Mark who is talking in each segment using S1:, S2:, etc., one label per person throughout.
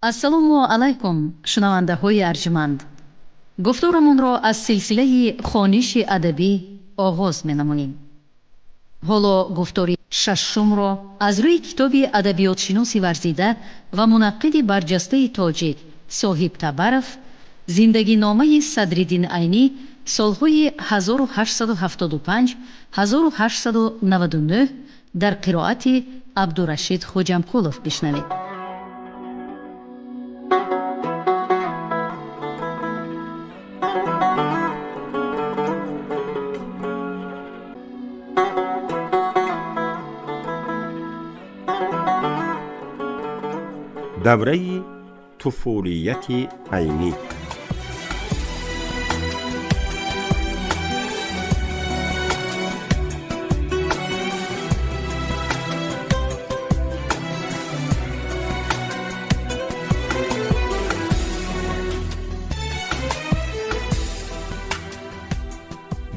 S1: Ассалому алайкум, шунавандаҳои арҷманд. Гуфторамонро аз силсилаи хониши адабӣ оғоз менамоем. Ҳоло гуфтори шашумро аз рӯи китоби адабиётшиноси варзида ва мунаққиди барҷастаи тоҷик Соҳиб Табаров «Зиндагиномаи Садриддин Айнӣ солҳои 1875-1899» дар қироати Абдурашид Хоҷамкулов бишнавед.
S2: Давраи туфулияти Айнӣ.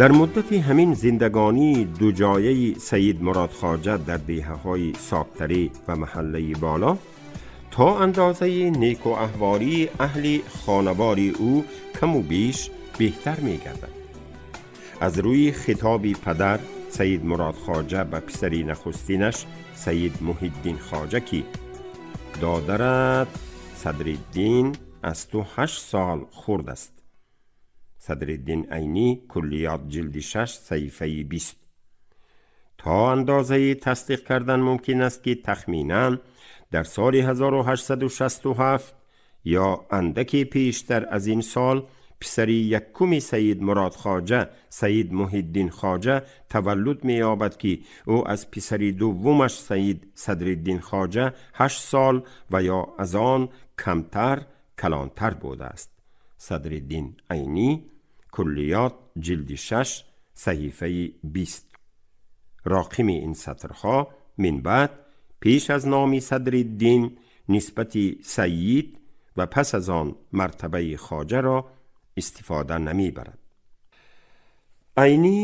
S2: Дар муддати ҳамин зиндагонии дуҷояи Саид Мурод Хоҷа дар деҳаҳои Соктарӣ ва маҳаллаи Боло то андозаи некуаҳвории аҳли хонавори ӯ каму беш беҳтар мегардад. Аз рӯи хитоби падар Саид Мурод Хоҷа ба писари нахустинаш Саид Муҳиддин Хоҷа, ки додарат Садриддин аз ту 8 сол хурд аст, Садриддин Айнӣ, Куллиёт, ҷилди 6, саҳифаи 20, то андозаи тасдиқ кардан мумкин аст, ки тахминан дар соли 1867 ё андаке пештар аз ин сол писари якуми Саид Мурод Хоҷа, Саид Муҳиддин Хоҷа таваллуд меёбад, ки ӯ аз писари дуввумаш Саид Садриддин Хоҷа 8 сол ва ё аз он камтар калонтар будааст. Садриддин Айнӣ, Куллиёт, ҷилди 6, саҳифаи 20. Роқими ин сатрҳо минбаъд пеш аз номи Садриддин нисбати Саид ва пас аз он мартабаи Хоҷаро истифода намебарад. Айнӣ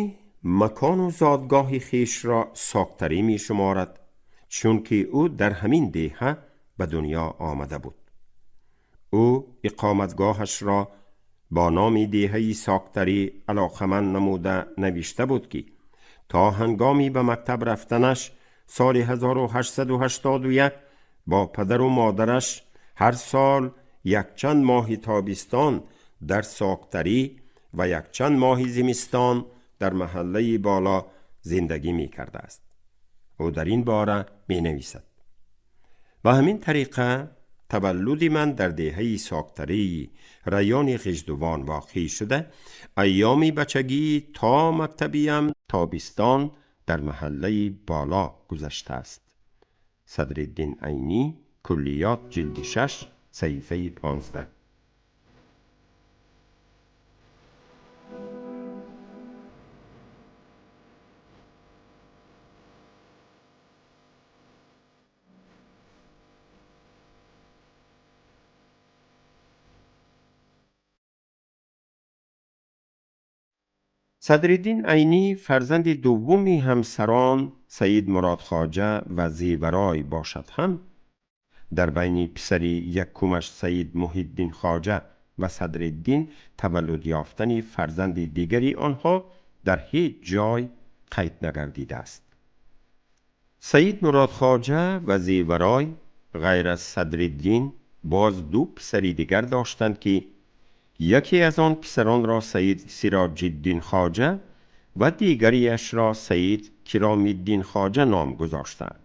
S2: макону зодгоҳи хешро Соктарӣ мешуморад, чунки ӯ дар ҳамин деҳа ба дунё омада буд. Ӯ иқоматгоҳашро бо номи деҳаи Соктарӣ алоқаманд намуда навишта буд, ки то ҳангоми ба мактаб рафтанаш соли 1881 бо падару модараш ҳар сол якчанд моҳи тобистон дар Соктарӣ ва якчанд моҳи зимистон дар маҳаллаи Боло зиндагӣ мекардааст. Ӯ дар ин бора менависад: «Ба ҳамин тариқа таваллуди ман дар деҳаи Соктарии райони Ғиждувон воқеъ шуда, айёми бачагӣ то мактабиям тобистон дар маҳаллаи Боло гузаштааст». Садриддин Айнӣ, Куллиёт, ҷилди 6, саҳифаи 15. Садриддин Айнӣ фарзанди дуввуми ҳамсарон Саид Мурод Хоҷа ва Зеварой бошад ҳам, дар байни писари якумаш Саид Муҳиддин Хоҷа ва Садриддин таваллуд ёфтани фарзанди дигари онҳо дар ҳеҷ ҷой қайд нагардидааст. Саид Мурод Хоҷа ва Зеварой ғайр аз Садриддин боз ду писари дигар доштанд, ки яке аз он писаронро Саид Сироҷиддин Хоҷа ва дигариашро Саид Киромиддин Хоҷа ном гузоштанд.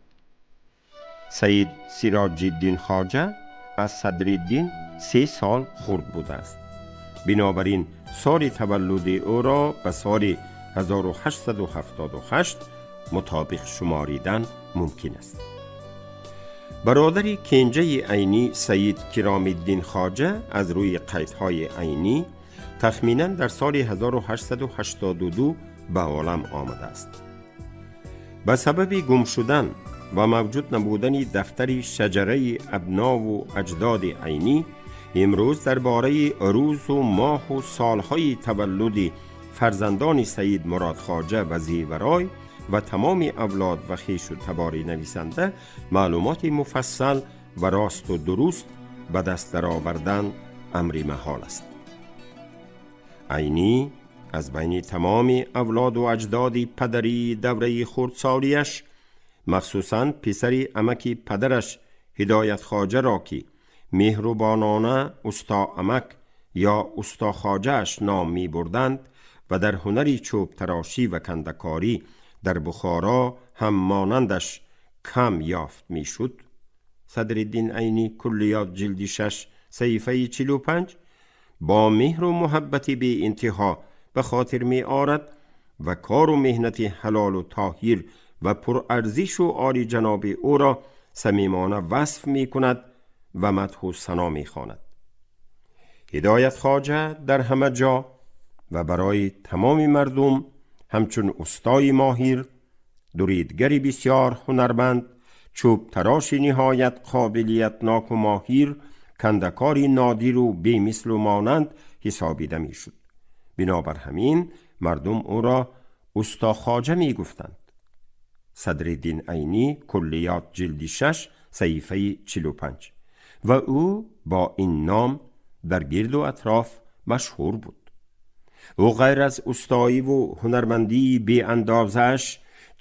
S2: Саид Сироҷиддин Хоҷа аз Садриддин 3 сол хурд будааст. Бинобар ин соли таваллуди ӯро ба соли 1878 мутобиқ шуморидан мумкин аст. Бародари кенҷаи Айнӣ, Саид Киромиддин Хоҷа, аз рӯи қайдҳои Айнӣ тахминан дар соли 1882 ба олам омадааст. Ба сабаби гум шудан ва мавҷуд набудани дафтари шаҷараи абнову аҷдоди Айнӣ имрӯз дар бораи рӯзу моҳу солҳои таваллуди фарзандони Саид Мурод Хоҷа ва Зеварой ва тамоми авлод ва хешу табори нависанда маълумоти муфассал ва росту дуруст ба даст даровардан амри маҳол аст. Айнӣ аз байни тамоми авлоду аҷдоди падарии давраи хурдсолиаш, махсусан писари амаки падараш Ҳидоят Хоҷаро, ки меҳрубонона усто амак ё усто хоҷааш ном мебурданд ва дар ҳунари чӯбтарошӣ ва кандакорӣ дар Бухоро ҳам монандаш кам ёфт мешуд. Садриддин Айнӣ, Куллиёт, ҷилди 6, саҳифаи 45, бо меҳру муҳаббати беинтиҳо ба хотир меорад ва кору меҳнати ҳалолу тоҳир ва пурарзишу олиҷаноби ӯро самимона васф мекунад ва мадҳу сано мехонад. Ҳидоят Хоҷа дар ҳама ҷо ва барои тамоми мардум ҳамчун устои моҳир, дуридгари бисёр ҳунарманд, чӯбтароши ниҳоят қобилиятноку моҳир, кандакори нодиру бемислу монанд ҳисобида мешуд. Бинобар ҳамин мардум ӯро усто Хоҷа мегуфтанд. Садриддин Айнӣ, Куллиёт, ҷилди 6, саҳифаи 45. Ва ӯ бо ин ном дар гирду атроф машҳур буд. Ӯ ғайр аз устоиву ҳунармандии беандозааш,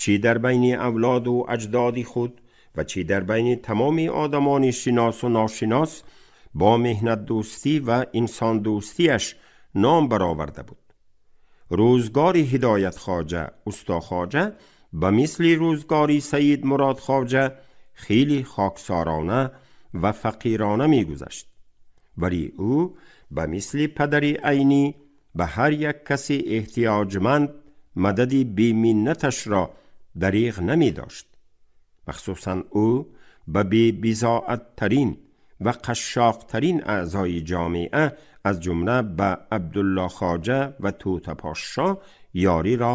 S2: чӣ дар байни авлоду аҷдоди худ ва чӣ дар байни тамоми одамони шиносу ношинос бо меҳнатдӯстӣ ва инсондӯстиаш ном бароварда буд. Рӯзгори Ҳидоят Хоҷа, усто Хоҷа, ба мисли рӯзгори Саид Мурод Хоҷа хеле хоксорона ва фақирона мегузашт. Вале ӯ ба мисли падари Айнӣ ба ҳар як каси эҳтиёҷманд мадади беминнаташро дариғ намедошт. Махсусан ӯ ба бебизоаттарин ва қашшоқтарин аъзои ҷомеа, аз ҷумла ба Абдулло Хоҷа ва Тӯтапошшо ёриро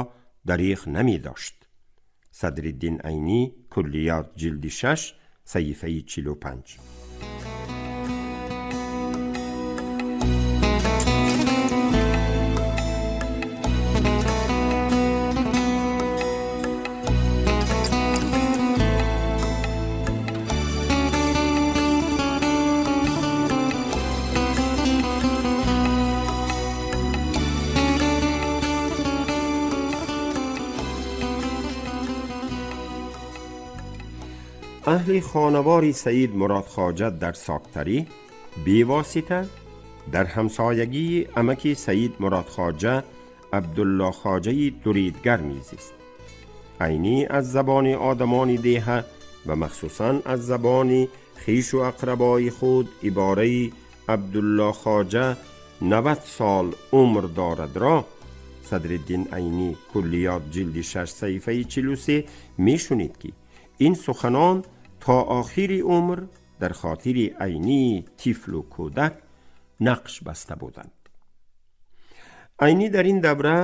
S2: дариғ намедошт. Садриддин Айнӣ, Куллиёт, ҷилди 6, саҳифаи 45. Аҳли хонавори Саид Мурод Хоҷа дар Соктарӣ бевосита дар ҳамсоягии амаки Саид Мурод Хоҷа, Абдулло Хоҷаи дуридгар мезист. Айнӣ аз забони одамони деҳа ва махсусан аз забони хишу ақрабои худ ибораи Абдулло Хоҷа 90 сол умр дорадро, Садриддин Айнӣ, Куллиёт, ҷилди 6, саҳифаи 43, мешунид, ки ин суханон то охири умр дар хотири Айнии тифлу кӯдак нақш баста буданд. Айнӣ дар ин давра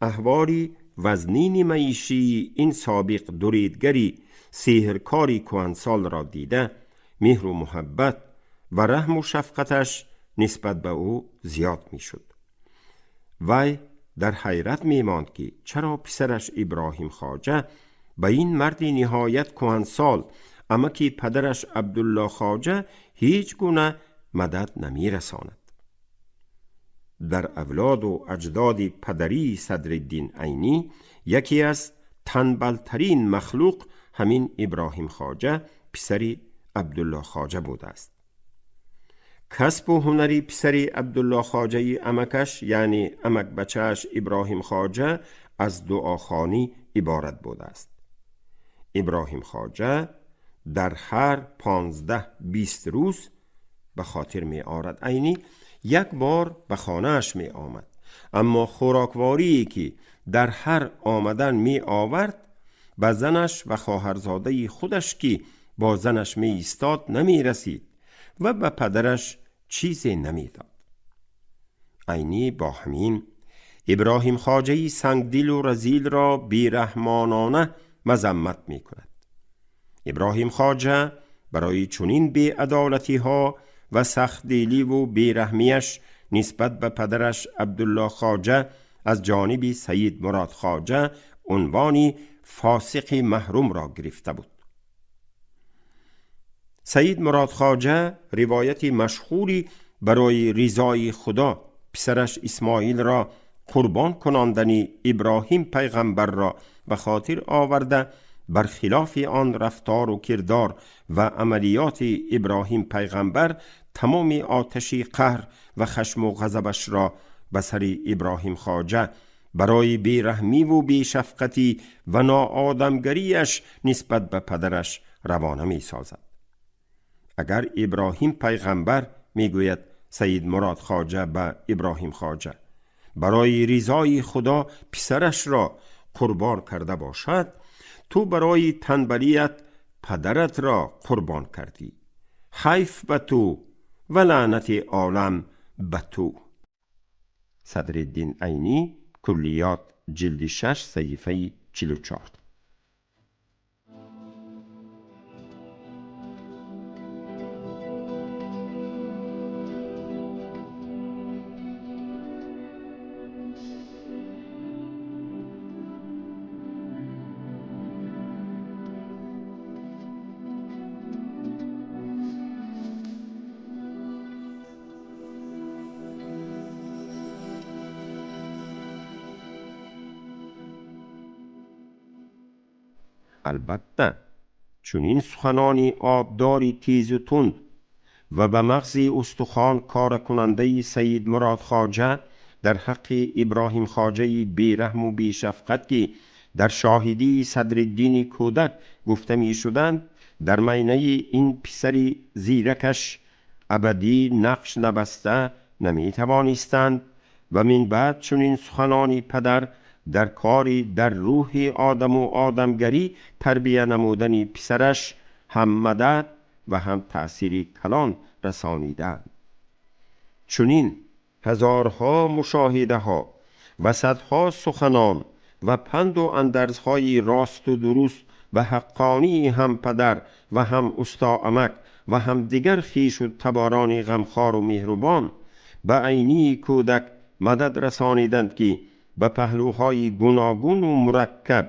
S2: аҳволи вазнини маишии ин собиқ дуридгари сеҳркори кӯҳансолро дида, меҳру муҳаббат ва раҳму шафқаташ нисбат ба ӯ зиёд мешуд. Вай дар ҳайрат мемонд, ки чаро писараш Иброҳим Хоҷа ба ин марди ниҳоят кӯҳансол, амаки падараш Абдулло Хоҷа, ҳеҷ гуна мадад намерасонад. Дар авлоду аҷдоди падарии Садриддин Айнӣ яке аз танбалтарин махлуқ ҳамин Иброҳим Хоҷа, писари Абдулло Хоҷа будааст. Касбу ҳунари писари Абдулло Хоҷаи амакаш, яъне амакбачааш Иброҳим Хоҷа, аз дуохонӣ иборат будааст. Иброҳим Хоҷа дар ҳар 15-20 рӯз, ба хотир меорад Айнӣ, як бор ба хонааш меомад, аммо хӯрокворие ки дар ҳар омадан меовард, ба занаш ва хоҳарзодаи худаш, ки бо занаш меистод, намерасид ва ба падараш чизе намедод. Айнӣ бо ҳамин Иброҳим Хоҷаи сангдилу разилро бераҳмонона мазаммат мекунад. Иброҳим Хоҷа барои чунин беадолатиҳо ва сахтдиливу бераҳмияш нисбат ба падараш Абдулло Хоҷа аз ҷониби Саид Мурод Хоҷа унвони фосиқи маҳрумро гирифта буд. Саид Мурод Хоҷа ривояти машҳури барои ризои Худо писараш Исмоилро қурбон кунондани Иброҳим пайғамбарро ба хотир оварда, бар хилофи он рафтору кирдор ва амалиёти Иброҳим пайғамбар тамоми оташи қаҳр ва хашму ғазабашро ба сари Иброҳим Хоҷа барои бераҳмиву бешафқатӣ ва ноодамгариаш нисбат ба падараш равона месозад. Агар Иброҳим пайғамбар, мегӯяд Саид Мурод Хоҷа ба Иброҳим Хоҷа, барои ризои Худо писарашро қурбон карда бошад, ту барои танбалият падаратро қурбон кардӣ. Ҳайф ба ту ва лаънати олам ба ту. Садриддин Айнӣ, Куллиёт, ҷилди 6, саҳифаи 44. Албатта, чунин суханони обдори тезу тунд ва ба мағзи устухон коракунандаи Саид Мурод Хоҷа дар ҳаққи Иброҳим Хоҷаи бераҳму бешафқат, ки дар шоҳидии Садриддини кӯдак гуфта мешуданд, дар майнаи ин писари зиракаш абадӣ нақш набаста наметавонистанд ва минбаъд чунин суханони падар дар кори дар рӯҳи одаму одамгарӣ тарбия намудани писараш ҳам мадад ва ҳам таъсири калон расонидаанд. Чунин ҳазорҳо мушоҳидаҳо ва садҳо суханон ва панду андарзҳои росту дуруст ва ҳаққонии ҳам падар ва ҳам устоамак ва ҳам дигар хешу таборони ғамхору меҳрубон ба Айнии кӯдак мадад расониданд, ки ба паҳлӯҳои гуногуну мураккаб,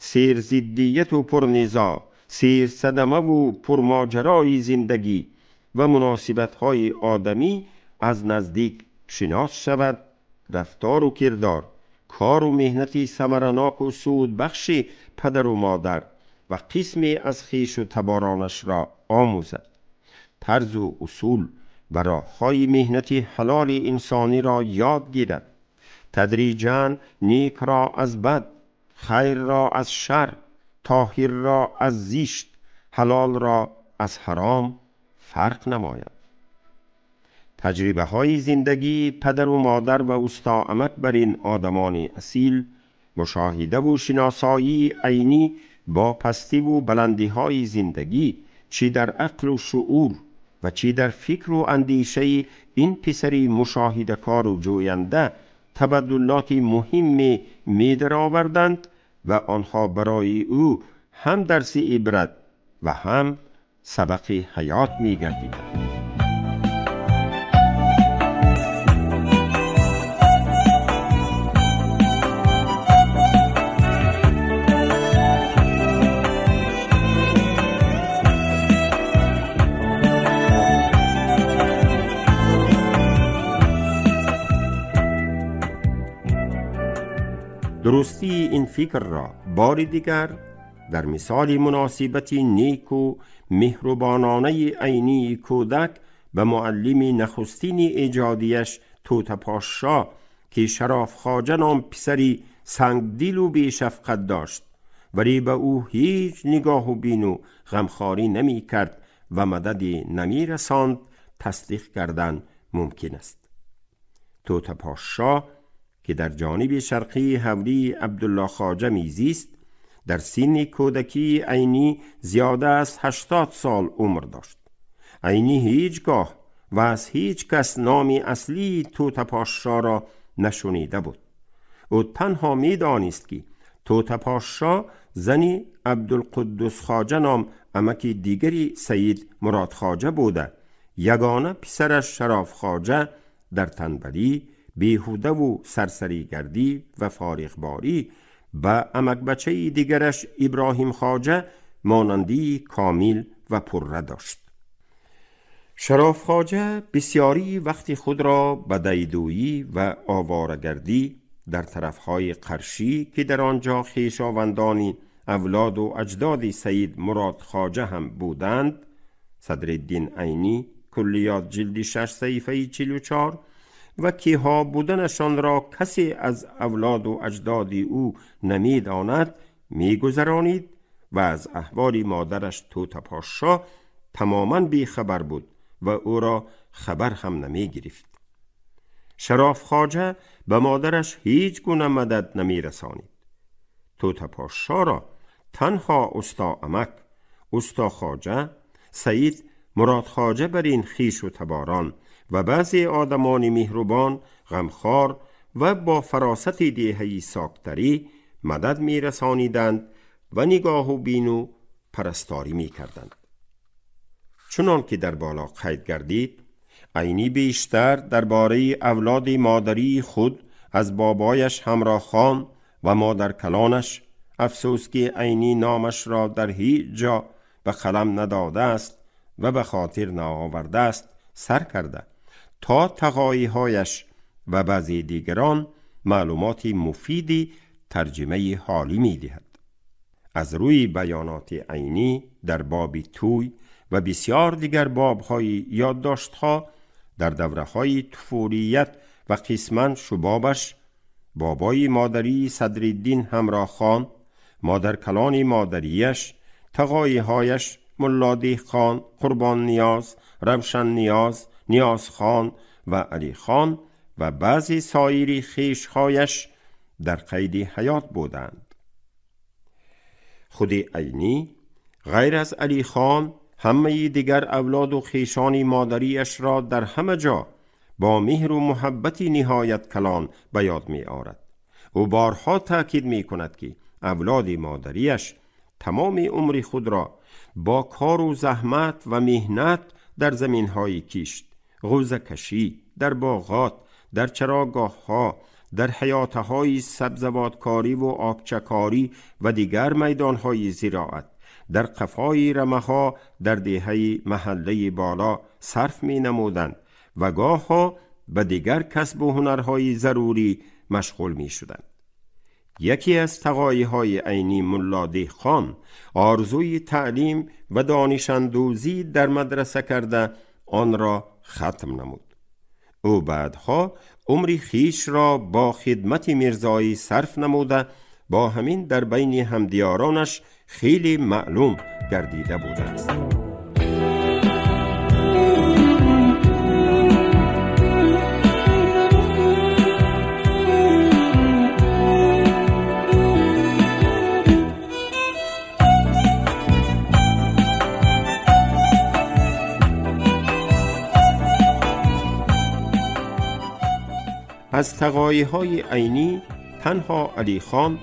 S2: серзиддияту пурнизоъ, серсадамаву пурмоҷарои зиндагӣ ва муносибатҳои одамӣ аз наздик шинос шавад, рафтору кирдор, кору меҳнати самараноку судбахши падару модар ва қисме аз хешу таборонашро омӯзад, тарзу усул ва роҳҳои меҳнати ҳалоли инсониро ёд гирад, тадриҷан некро аз бад, хайрро аз шар, тоҳирро аз зишт, ҳалолро аз ҳаром фарқ намояд. Таҷрибаҳои зиндагии падару модар ва устоамак бар ин одамони асил, мушоҳидаву шиносоии Айнӣ бо пастиву баландиҳои зиндагӣ, чӣ дар ақлу шуур ва чӣ дар фикру андешаи ин писари мушоҳидакору ҷӯянда табаддулоти муҳиме медароварданд ва онҳо барои ӯ ҳам дарси ибрат ва ҳам сабақи ҳаёт мегардиданд. Дурустии ин фикрро бори дигар дар мисоли муносибати неку меҳрубононаи Айнии кӯдак ба муаллими нахустини эҷодияш Тӯтапошшо, ки Шароф Хоҷа ном писари сангдилу бешафқат дошт, вале ба ӯ ҳеҷ нигоҳу бину ғамхорӣ намекард ва мададе намерасонд, тасдиқ кардан мумкин аст. Тӯтапошшо, ки дар ҷониби шарқии ҳавлии Абдулло Хоҷа мезист, дар синни кӯдакии Айнӣ зиёда аз 80 сол умр дошт. Айнӣ ҳеҷ гоҳ ва аз ҳеҷ кас номи аслии Тӯтапошшоро нашунида буд. Ӯ танҳо медонист, ки Тӯтапошшо зани Абдулқуддус Хоҷа ном амаки дигари Саид Мурод Хоҷа буда, ягона писараш Шароф Хоҷа дар танбалӣ, беҳудаву сарсаригардӣ ва фориғборӣ ба амакбачаи дигараш Иброҳим Хоҷа монандии комил ва пурра дошт. شراف خواجه بسیاری وقت خود را به دیدویی و آوارگردی در طرفهای قرشی که در آنجا خویشاوندانی اولاد و اجداد سید مراد خواجه هم بودند، صدرالدین عینی کلیات جلد 6 صحیفه 44، و کیها بودنشان را کسی از اولاد و اجداد او نمیداند میگذرانید و از احوال مادرش توته پاشا تماما بیخبر بود و او را خبر هم نمی گرفت. شراف خواجه به مادرش هیچ گونه مدد نمی رسانید. توته پاشا را تنها استا امک، استا خواجه، سید مراد خواجه بر این خیش و تباران و بعضی آدمان مهربان، غمخوار و با فراست دیهی ساکتری مدد می رسانیدند و نگاه و بین و پرستاری می کردند. چنان که در بالا قید گردید، عینی بیشتر درباره اولاد مادری خود از بابایش همراه خان و مادر کلانش، افسوس که عینی نامش را در هیچ جا به قلم نداده است و به خاطر نآورده است، سر کرده تا تقایی هایش و بعضی دیگران معلومات مفیدی ترجمه حالی می دهد. از روی بیانات عینی در باب توی و بسیار دیگر بابهای یادداشت‌ها در دوره‌های طفولیت و قسما شبابش، بابای مادری صدرالدین همراه خان، مادر کلان مادریش، تقایی‌هایش ملا دهقان، قربان نیاز، روشن نیاز، نیاز خان و علی خان و بعضی سایر خویش‌هایش در قید حیات بودند. خود عینی غیر از علی خان همه دیگر اولاد و خویشان مادریش را در همه جا با مهر و محبت نهایت کلان به یاد می آورد. او بارها تاکید می کند که اولاد مادریش تمام عمر خود را با کار و زحمت و مهنت در زمینهای کشت، غوزه کشی، در باغات، در چراگاه ها، در حیاطهای سبزواتکاری و آبچکاری و دیگر میدانهای زراعت، در قفای رمه ها در دهه محله بالا صرف می نمودند و گاهها به دیگر کسب و هنرهای ضروری مشغول می شدند. یکی از تقایی های عینی ملا دهقان آرزوی تعلیم و دانش اندوزی در مدرسه کرده آن را ختم نمود. او بعدها عمر خویش را با خدمت میرزایی صرف نموده با همین در بین همدیارانش خیلی معلوم گردیده بوده است. از تقایی های عینی تنها علی خان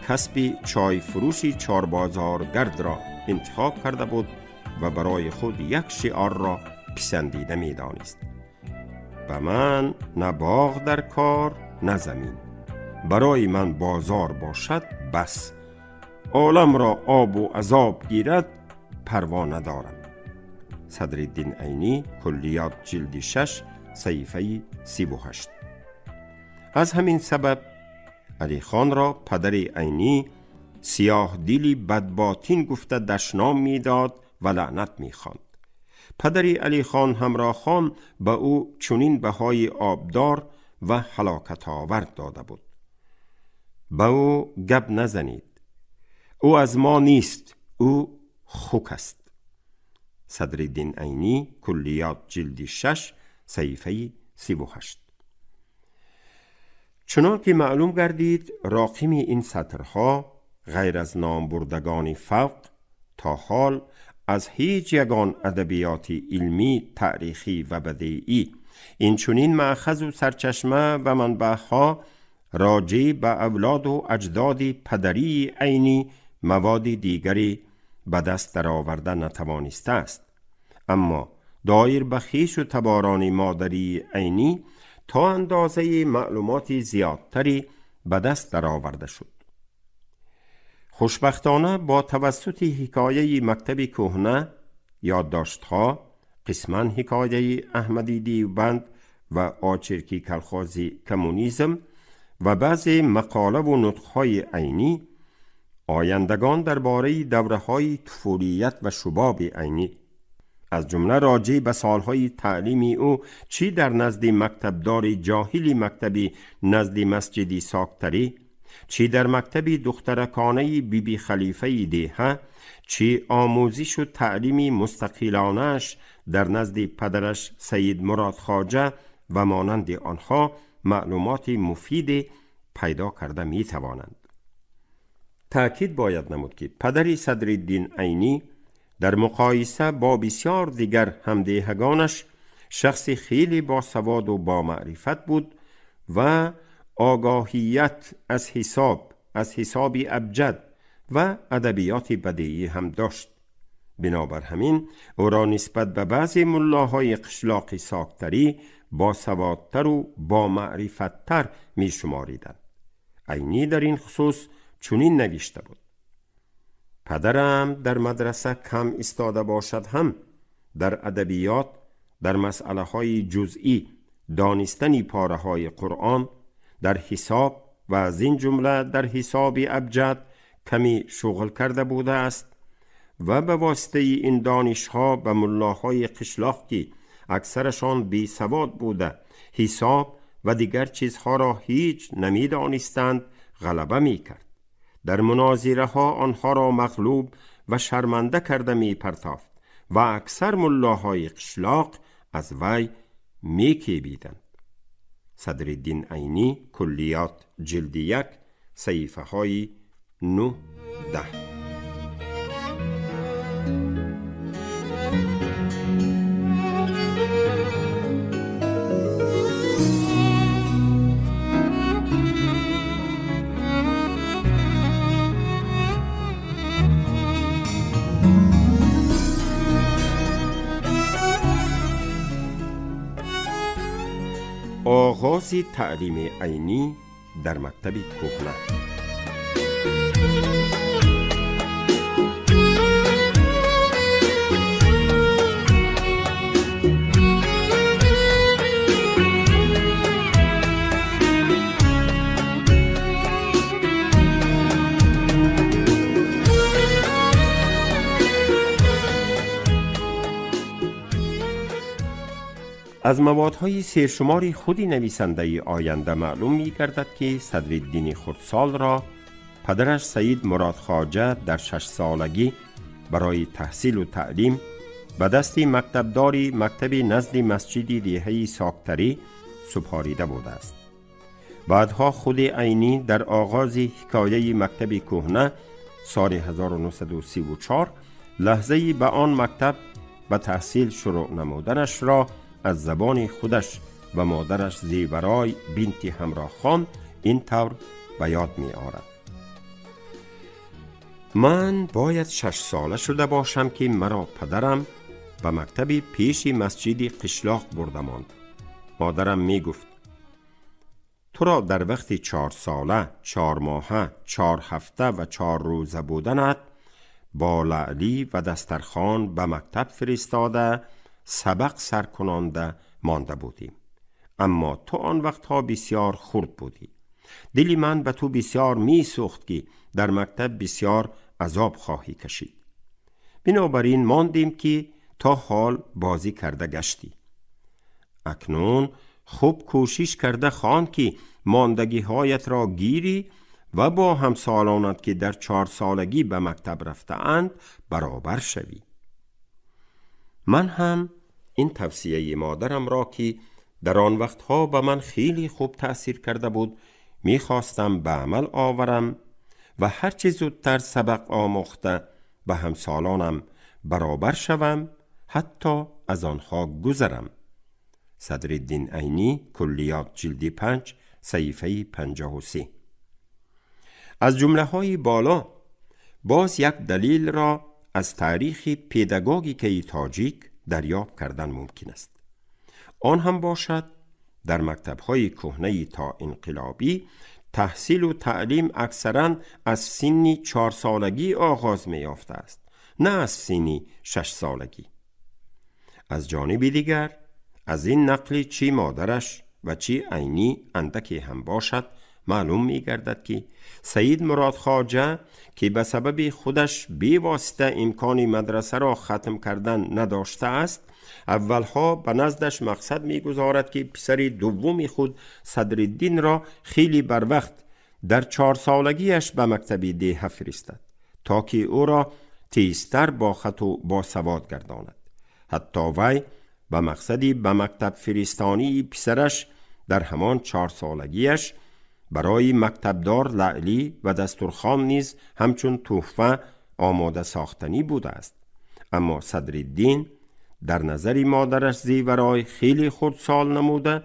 S2: کسب چای فروشی چاربازارگرد را انتخاب کرده بود و برای خود یک شعار را پسندیده می دانست: به من نه باغ در کار نه زمین، برای من بازار باشد بس، عالم را آب و عذاب گیرد پروا ندارم. صدرالدین عینی، کلیات جلد 6 صحیفه 38. از همین سبب علی خان را پدر عینی سیاه دیلی بدباطین گفته دشنام میداد و لعنت میخواند. پدر علی خان همراه خان به او چنین بهای آبدار و هلاکت آور داده بود: به او گپ نزنید، او از ما نیست، او خوک است. صدرالدین عینی، کلیات جلد 6 صحیفه 38. چنان که معلوم گردید راقم این سطرها غیر از نامبردگان فوق تا حال از هیچ یگان ادبیات علمی، تاریخی و بدیعی این چنین مأخذ و سرچشمه و منبعها راجع به اولاد و اجداد پدری عینی مواد دیگری به دست درآورده نتوانسته است. اما دایر به خویش و تباران مادری عینی تا اندازه معلومات زیادتری به دست درآورده شد. خوشبختانه با توسط حکایه مکتب کهنه، یادداشت‌ها، Қисман ҳикояи Аҳмади Девбанд ва очерки колхози коммунизм ва баъзе мақолаву нутқҳои Айнӣ, ояндагон дар бораи давраҳои туфулият ва шубоби Айнӣ, аз ҷумла роҷеъ ба солҳои таълими ӯ чӣ дар назди мактабдори ҷоҳили мактаби назди масҷиди Соктарӣ, чӣ дар мактаби духтараконаи Биби Халифаи деҳа, чӣ омӯзишу таълими мустақилонааш дар назди падараш Саид Мурод Хоҷа ва монанди онҳо маълумоти муфиде пайдо карда метавонанд. Таъкид бояд намуд, ки падари Садриддин Айнӣ дар муқоиса бо бисёр дигар ҳамдеҳагонаш шахси хеле босаводу бомаърифат буд ва огоҳият аз ҳисоб, аз ҳисоби абҷад ва адабиёти бадеӣ ҳам дошт. Бинобар ҳамин ӯро нисбат ба баъзе муллоҳои қишлоқи Соктарӣ босаводтару бомаърифаттар мешумориданд. Айнӣ дар ин хусус чунин навишта буд: падарам дар мадраса кам истода бошад ҳам дар адабиёт, дар масъалаҳои ҷузъӣ, донистани пораҳои Қуръон, дар ҳисоб ва аз ин ҷумла дар ҳисоби абҷад каме шуғл карда будааст ва ба воситаи ин донишҳо ба муллоҳои қишлоқ, ки аксарашон бесавод буда ҳисоб ва дигар чизҳоро ҳеҷ намедонистанд, ғалаба мекард. Дар мунозираҳо онҳоро мағлуб ва шарманда карда мепартофт ва аксар муллоҳои қишлоқ аз вай мекебиданд. Садриддин Айнӣ, Куллиёт, ҷилди 1, саҳифаҳои 9, 10. Оғози таълими Айнӣ дар мактаби кӯҳна. Аз маводҳои сершумори худи нависандаи оянда маълум мегардад, ки Садриддини хурдсолро падараш Саид Мурод Хоҷа дар 6-солагӣ барои таҳсилу таълим ба дасти мактабдори мактаби назди масҷиди деҳаи Соктарӣ супорида будааст. Баъдҳо худи Айнӣ дар оғози ҳикояи мактаби кӯҳна соли 1934 лаҳзаи ба он мактаб ба таҳсил шурӯъ намуданашро аз забони худаш ва модараш Зеварой бинти Ҳамроҳхон ин тавр ба ёд меорад: ман бояд 6-сола шуда бошам, ки маро падарам ба мактаби пеши масҷиди қишлоқ бурда монд. Модарам мегуфт: туро дар вақти 4 сола, 4 моҳа, 4 ҳафта ва 4 рӯза буданат бо лаълӣ ва дастархон ба мактаб фиристода, сабақ саркунонда монда будем. Аммо ту он вақтҳо бисёр хурд будӣ. Дили ман ба ту бисёр месӯхт, ки дар мактаб бисёр азоб хоҳӣ кашид. Бинобар ин мондем, ки то ҳол бозӣ карда гаштӣ. Акнун хуб кӯшиш карда хон, ки мондагиҳоятро гирӣ ва бо ҳамсолонат, ки дар 4-солагӣ ба мактаб рафтаанд, баробар шавӣ. Ман ҳам ин тавсияи модарамро, ки дар он вақтҳо ба ман хеле хуб таъсир карда буд, мехостам ба амал оварам ва ҳарчи зудтар сабақ омӯхта ба ҳамсолонам баробар шавам, ҳатто аз онҳо гузарам. Садриддин Айнӣ, Куллиёт, ҷилди 5, саҳифаи 53. Аз ҷумлаҳои боло боз як далелро аз таърихи педагогикаи тоҷик дарёб кардан мумкин аст. Он ҳам бошад, дар мактабҳои кӯҳнаи то инқилобӣ таҳсилу таълим аксаран аз синни 4-солагӣ оғоз меёфтааст, на аз синни 6-солагӣ. Аз ҷониби дигар, аз ин нақли чӣ модараш ва чӣ Айнӣ андаке ҳам бошад, маълум мегардад, ки Саид Мурод Хоҷа, ки ба сабаби худаш бевосита имкони мадрасаро хатм кардан надоштааст, аввалҳо ба наздаш мақсад мегузорад, ки писари дуввуми худ Садриддинро хеле барвақт дар 4 солагиаш ба мактаби деҳа фиристад, то ки ӯро тезтар бо хату босавод гардонад. Ҳатто вай ба мақсади ба мактаб фиристонии писараш дар ҳамон 4 солагиаш барои мактабдор лаълӣ ва дастурхон низ ҳамчун тӯҳфа омода сохтанӣ будааст. Аммо Садриддин дар назари модараш Зеварой хеле хурдсол намуда,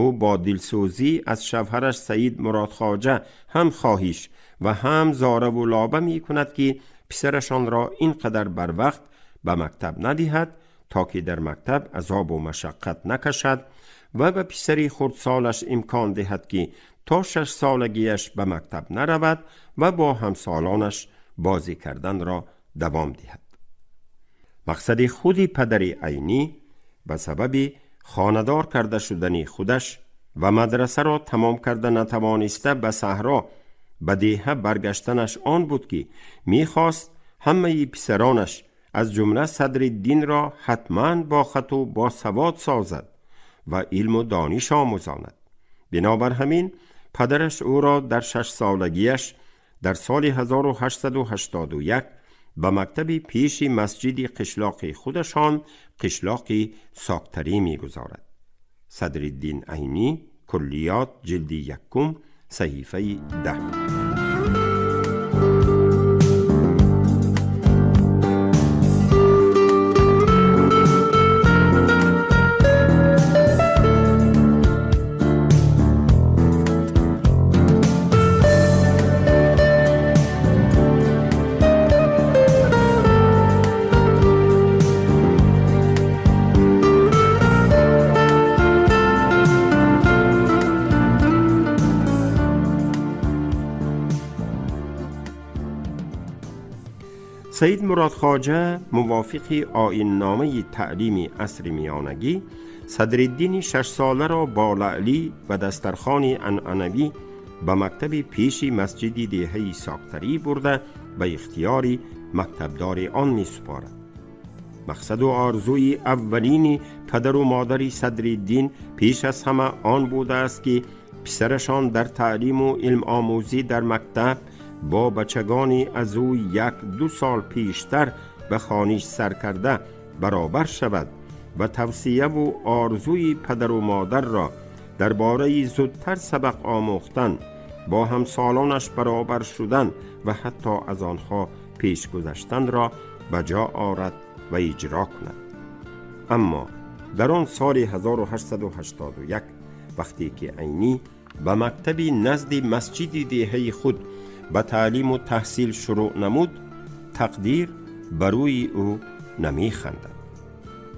S2: ӯ бо дилсӯзӣ аз шавҳараш Саид Муродхоҷа ҳам хоҳиш ва ҳам зораву лоба мекунад, ки писарашонро ин қадар барвақт ба мактаб надиҳад, то ки дар мактаб азобу машаққат накашад ва ба писари хурдсолаш имкон диҳад, ки то 6 солагиаш ба мактаб наравад ва бо ҳамсолонаш бозӣ карданро давом диҳад. Мақсади худи падари Айнӣ ба сабаби хонадор карда шудани худаш ва мадрасаро тамом карда натавониста ба саҳро, ба деҳа баргаштанаш он буд, ки мехост ҳамаи писаронаш, аз ҷумла Садриддинро, ҳатман бо хату босавод созад ва илму дониш омӯзонад. Бинобар ҳамин падараш ӯро дар 6 солагиаш дар соли 1881 ба мактаби пеши масҷиди қишлоқи худашон, қишлоқи Соктарӣ, мегузорад. Садриддин Айнӣ, Куллиёт, ҷилди якум, саҳифаи 10. Саид Мурод Хоҷа мувофиқи оинномаи таълими асри миёнагӣ Садриддини 6 соларо бо лаълӣ ва дастархони анъанавӣ ба мактаби пеши масҷиди деҳаи Соктарӣ бурда, ба ихтиёри мактабдори он месупорад. Мақсаду орзуи аввалини падару модари Садриддин пеш аз ҳама он будааст, ки писарашон дар таълиму илмомӯзӣ дар мактаб бо бачагони аз ӯ 1-2 сол пештар ба хониш сар карда баробар шавад ва тавсияву орзуи падару модарро дар бораи зудтар сабақ омӯхтан, бо ҳамсолонаш баробар шудан ва ҳатто аз онҳо пеш гузаштанро ба ҷо орад ва иҷро кунад. Аммо дар он соли 1881, вақте ки Айнӣ ба мактаби назди масҷиди деҳаи худ ба таълиму таҳсил шурӯъ намуд, тақдир ба рӯи ӯ намехандад.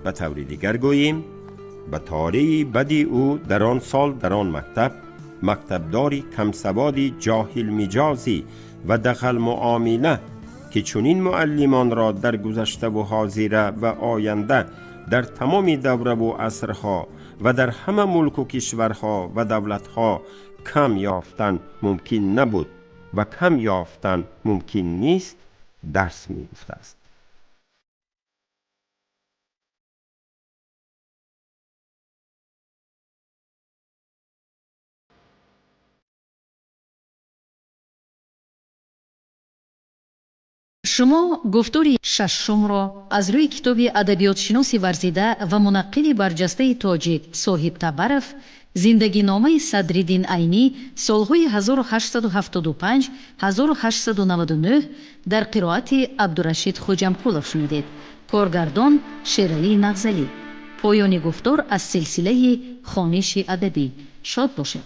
S2: Ба таври дигар гӯем, ба толеи бади ӯ дар он сол дар он мактаб мактабдори камсаводи ҷоҳилмиҷозӣ ва дағалмуомила, ки чунин муаллимонро дар гузаштаву ҳозира ва оянда дар тамоми давраву асрҳо ва дар ҳама мулку кишварҳо ва давлатҳо кам ёфтан мумкин набуд ва кам ёфтан мумкин нест, дарс мегуфтааст.
S1: Шумо гуфтори шашумро аз рӯи китоби адабиётшиноси варзида ва мунаққиди барҷастаи тоҷик Соҳиб Табаров «Зиндагиномаи Садриддин Айнӣ солҳои 1875-1899» дар қироати Абдурашид Хоҷамқулов шунидед. Коргардон Шералӣ Нағзалӣ. Поёни гуфтор аз силсилаи хониши адабӣ. Шод бошед.